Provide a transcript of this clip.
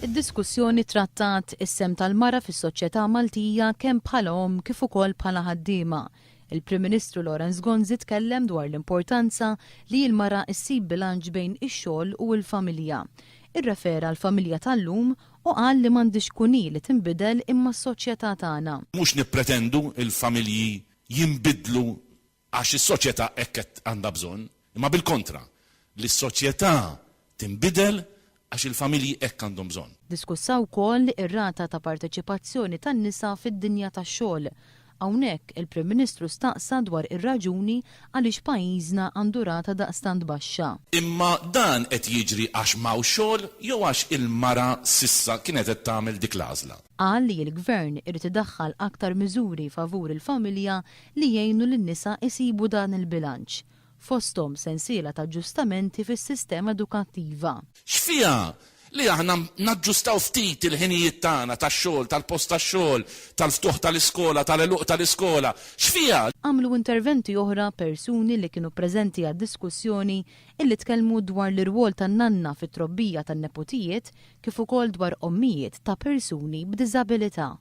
Id-diskussjoni trattat is-sehem tal-mara fis-soċjetà Maltija kemm bħala omm kif ukoll bħala ħaddiema. Il-Prim Ministru Lawrence Gonzi tkellem dwar l-importanza li l-mara ssib bilanċ bejn ix-xogħol u l-familja. Irrefera għall-familja tal-lum u qal li m'għandhiex tkun hi li tinbidel imma s-soċjetà tagħna. Mhux nippretendu l-familji jinbidlu għax is-soċjetà hekk qed għandha bżonn, imma bil-kontra, li s-soċjetà tinbidel għax il-familji hekk għandhom bżonn. Diskussa wkoll ir-rata ta' parteċipazzjoni tan-nisa fid-dinja tax-xogħol. Hawnhekk, il-Prim Ministru staqsa dwar ir-raġuni għaliex pajjiżna għandu rata daqstant baxxa. Imma dan qed jiġri għax m'hawnx xogħol jew għax il-mara s'issa kienet qed tagħmel dik l-għażla? Qal li l-Gvern irid idaħħal aktar miżuri favur il-familja li jgħinu lin-nisa jsibu dan il-bilanċ, fosthom sensiela ta' aġġustamenti fis-sistema edukattiva. X'fiha li aħna naġġustaw ftit il-ħinijiet tagħna tax-xogħol, tal-post tax-xogħol, tal-ftuħ tal-iskola, tal-għeluq tal-iskola? X'fiha? Għamlu interventi oħra persuni li kienu preżenti għad-diskussjoni illi tkellmu dwar l-irwol tan-nanna fit-trobbija tan-neputijiet kif ukoll dwar ommijiet ta' persuni b'diżabilità.